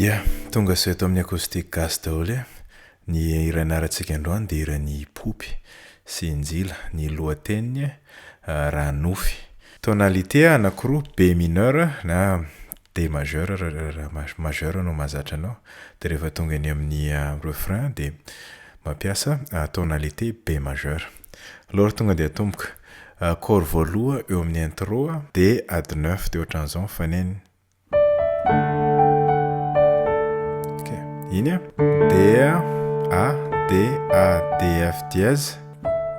Ya, tonga soa eto amin'ny Acoustic Gasy daholo e. Ny hira ianarantsika androany dia hiran'i Poopy sy Njila, ny lohateniny Raha nofy. Tonalité anankiroa, B mineur na D majeur raha majeur no mahazatra anao, dia rehefa tonga eny amin'ny refrain dia mampiasa tonalité B majeur. Alors tonga dia atomboka, accord voaloha eo amin'ny intro D add neuf dia ohatran'izao ny faneniny. Ok, iny a. D A D A D F dièse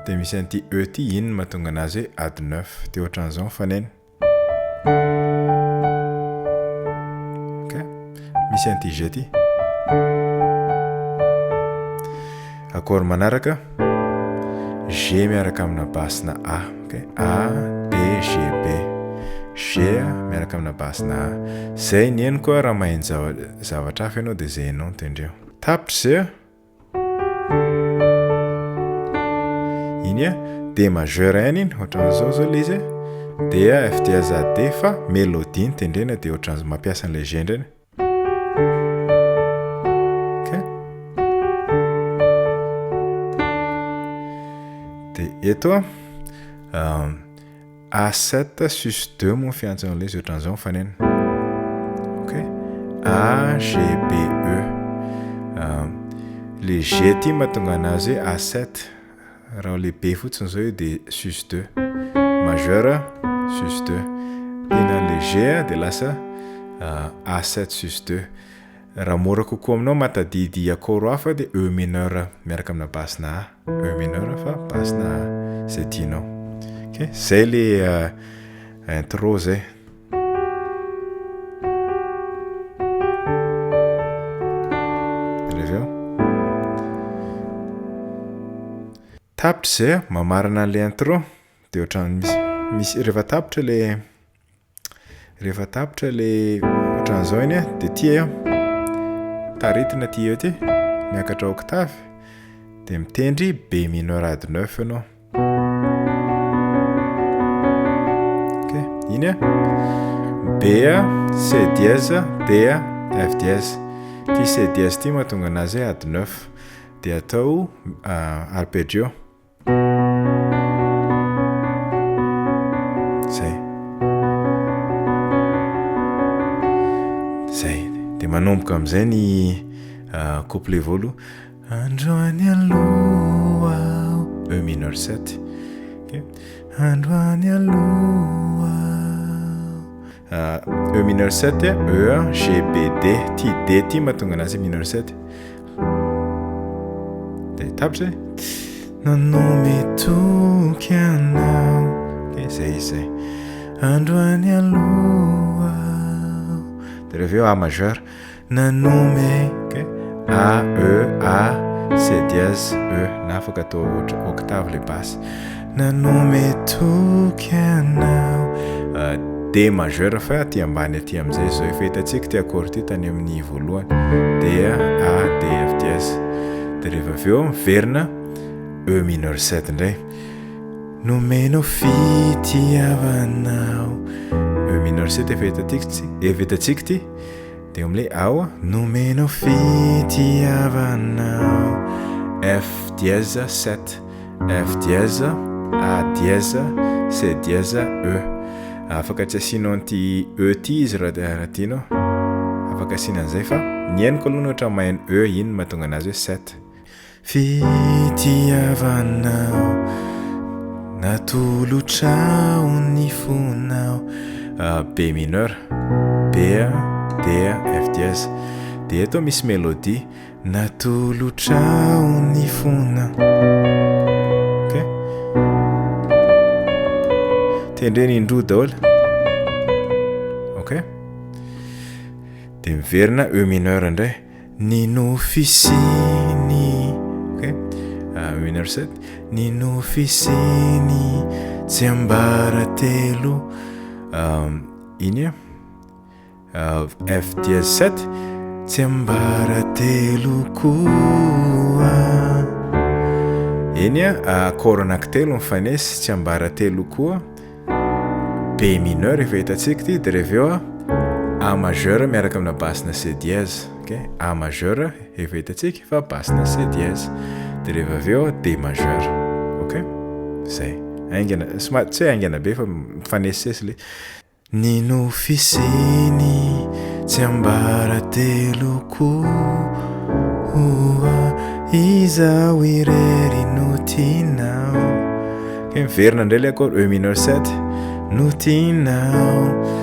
dia misy an'ity E ity, iny no mahatonga anazy hoe add neuf, dia ohatran'izao ny faneno. Ok, misy an'ity G ity. Accord manaraka G miaraka amina basse-na A. Ok, A D G B. G miaraka amina basse-na A. Zay ny henoko raha maheno zavatra hafa ianao dia zay henonao no tendreo. Tapitra izay a. Iny a, D majeur ihany iny, ohatran'izao zao ilay izy a. D A F D A Z D fa mélodie no tendrena dia ohatran'izao mampiasa an'ilay G indray. Ok. Dia eto a, A7 sus 2 moa ny fiantso an'ilay izy ohatran'izao ny faneno. Ok. A G B E. Le G ity mahatonga anazy hoe A7. Raha le B fotsiny zao io dia sus 2. Majeur sus 2. Tena le G dia lasa A7 sus 2. Raha mora kokoa aminao mahatadidy accord hafa dia E mineur miaraka amina basse-na A. E mineur fa basse-na A. Zay tianao. Ok, zay le intro zay. Reveo. Tapitra izay a, mamarana an'ilay intro de ohatran'ny misy misy rehefa tapitra le rehefa tapitra le ohatran'izao iny a de ty a taritina ty eo ty miakatra octave de mitendry B mineur add neuf ianao. Ok, iny a. B a, C dièse, D a, F dièse. Ty C dièse ty mahatonga anazy hoe add neuf. De atao arpeggio. Zay. Zay. De manomboka am'zay ny couplet voalohany. Androany aloha aho, E mineur 7, ok, androany aloha aho, E mineur 7, E, G, B, D, ty D ty mahatonga anazy E mineur 7, de tapitra zay, nanome toky anao, ok, zay izy zay, androany aloha aho, de rehefa avy eo A majeur. Nanome, ok, A, E, A, C dièse, E, na afaka atao ohatra octave le basse. Nanome toky anao. D majeur fa aty ambany aty amin'izay izao efa hitantsika ity accord ity tany amin'ny voalohany. D, A, D, F dièse. De rehefa avy eo miverina E mineur 7 indray. Nomenao fitiavana aho. E mineur 7 efa hitantsika efa hitantsika ity. Dia eo amin'ilay ao, nomenao fitiavana aho. F dièse 7, F dièse, A dièse, C dièse, E. Afaka tsy asianao an'ity E ity izy raha tianao. Afaka asiana an'izay fa ny henoko aloha ny ohatra maheno E, iny no mahatonga anazy hoe 7. Fitiavanao natolotrao ny fonao. B mineur, B, D, F dièse. Dia eto misy mélodie. Natolotrao ny fonao. Ok. Tendrena indroa daholo. Ok. Dia miverina E mineur indray. Ny nofy sy ny ok E mineur 7 Ny nofy sy ny tsiambaratelo iny a F dièse 7 Tsiambaratelo koa iny a accord anankitelo mifanesy tsiambaratelo koa B mineur efa hitantsika ity de rehefa eo a. A majeur miaraka amina basse-na C dièse, ok, A majeur efa hitantsika fa basse-na C dièse, de rehefa avy eo D majeur, ok, zay, haingana, somary tsy hoe haingana be fa mifanesisesy le. Ny nofy sy ny tsiambarateloko oa Izaho irery no tianao. Ok, miverina indray ilay accord E mineur 7 no tianao.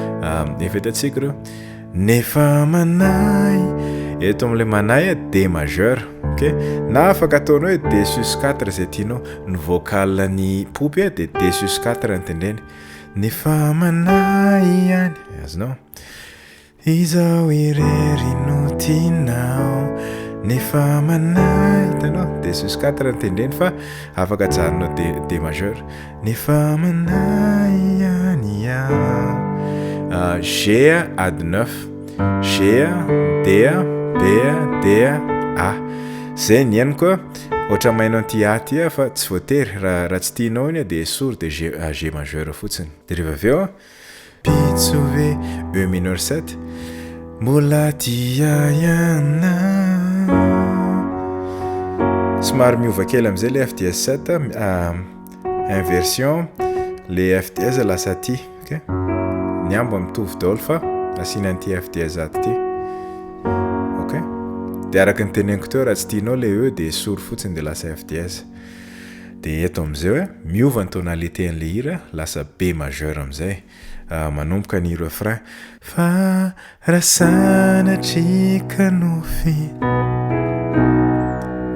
Efa hitantsika ireo. Nefa manahy, eto amin'ilay manahy D majeur, ok, na afaka ataonao hoe D sus 4 izay tianao. Ny vocal ny poopy dia D sus 4 no tendreny. Nefa manahy ihany, azonao? Izaho irery no tianao Nefa manahy, hitanao? D sus 4 no tendreny fa afaka ajanonao D, D majeur. Nefa manahy ihany aho. G add 9, G, D, B, D, A. Zay ny henoko. Ohatra maino an'ity A ty aho fa tsy voatery, raha raha tsy tianao iny dia esory dia G G majeur fotsiny. Dia rehefa avy eo Pitso ve E mineur 7 Mbola tia ianao. Somary miova kely amin'izay le F dièse 7 inversion le F dièse lasa aty. Ok, ny ambiny mitovy daholo fa asiana an'ity F dièse ato ity. Ok, de araka ny teneniko teo raha tsy tianao le E de esory fotsiny de lasa F dièse. De eto am'izay hoe miova ny tonalité an'le hira lasa B majeur am'izay manomboka ny refrain. Fa Raha sanatria ka nofy.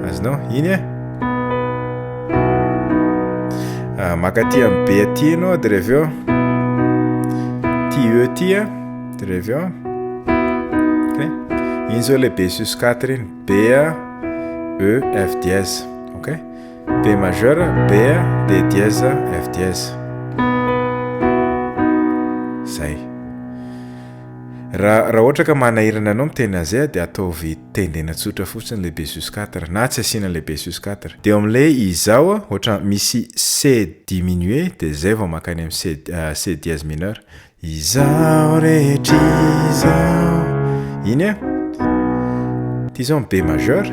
Azonao? Iny e? Ah, maka aty amin'ny B aty ianao dia rehefa eo ty E ty a, dia rehefa eo ok, iny zao ilay B sus 4 iny, B A E F dièse, ok, B majeur, B A D dièse F dièse, zay. Raha raha ohatra ka manahirana anao miteny an'izay dia ataovy tendena tsotra fotsiny ilay B sus 4 na tsy asiana ilay B sus 4. Dia eo amin'ilay izao ohatra misy C diminué dia izay vao mankany amin'ny C C dièse mineur. Izaho rehetra izao. Iny an. Ity izao ny B majeur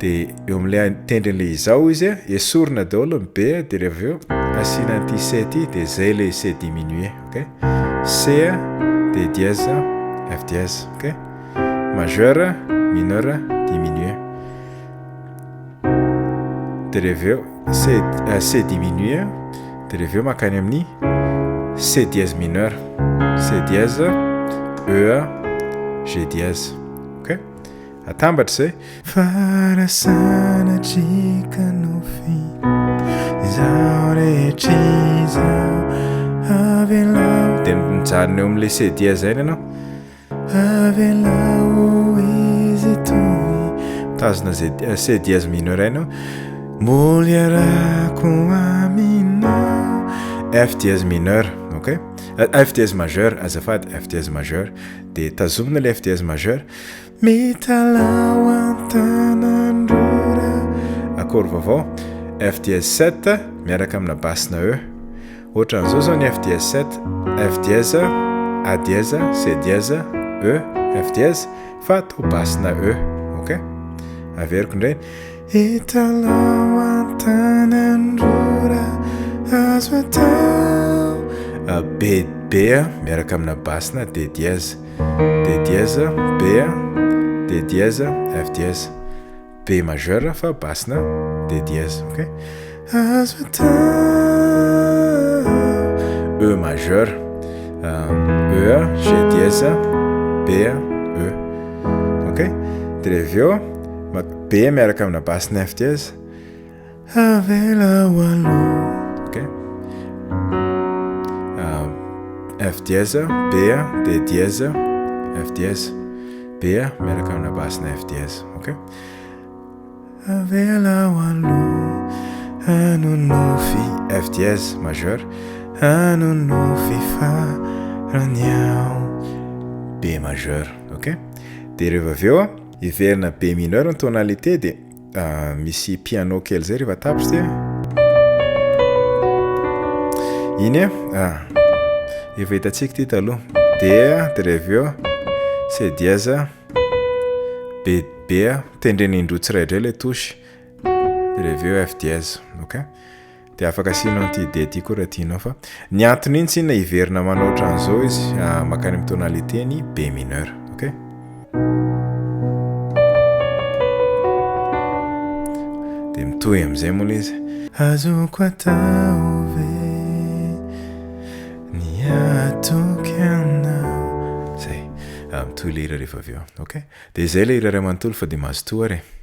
dia eo amin'ilay tendrin'ilay izao izy an, esorina daholo ny B dia rehefa avy eo asiana an'ity C ity dia izay ilay C diminué. Ok, C D dièse F dièse, ok, majeur, mineur, diminué, de rehefa avy eo C C diminué de rehefa avy eo mankany amin'ny C dièse mineur, C dièse, E G dièse, ok. Atambatra izay. Fa raha sanatria ka nofy izao rehetra izao avelao. Dia mijanona eo amin'ilay C dièse ihany ianao. Avelao izy hitohy. Mitazona izay C dièse mineur ihany ianao. Mbola iarahako aminao. F dièse mineur, ok? F dièse majeur, azafady, F dièse majeur. Dia tazomina ilay F dièse majeur. Mitalaho an-tanan-drora. Accord vaovao, F dièse 7 miaraka amina basse-na E. Ohatran'izao izao ny F dièse 7, F dièse, A dièse, C dièse, E, F dièse, fa atao basse-na E. Ok? Averiko indray. Hitalaho an-tanan-drora azo atao. B, B miaraka amina basse-na D dièse. D dièse, B, D dièse, F dièse. B majeur fa basse-na D dièse. Ok? Azo atao. E majeur. E, G dièse, B, E. Ok? Dia avy eo, B miaraka amina basse-na F dièse. Avela ho aloha. Ok. F dièse, B, D dièse, F dièse. B miaraka amina basse-na F dièse. Ok. Avela ho aloha hanonofy F dièse majeur hanonofy farany aho B majeur. Ok. Dia rehefa avy eo hiverina B mineur ny tonalité dia misy piano kely zay rehefa tapitra ty iny a efa hitantsika ty taloha D D de rehefa avy eo C dièse, B B tendrena indroa tsiraidray ilay touche de rehefa avy eo F dièse, ok? De afaka asianao an'ity D ity koa raha tianao fa ny antony iny tsinona hiverina manao ohatran'izao izy mankany amin'ny tonalité ny B mineur, ok? De mitohy amin'izay moa ilay izy. Azoko atao ve ny hatoky anao? Zay, mitohy ilay hira rehefa avy eo, ok? De izay ilay hira iray manontolo fa dia mazotoa ary e.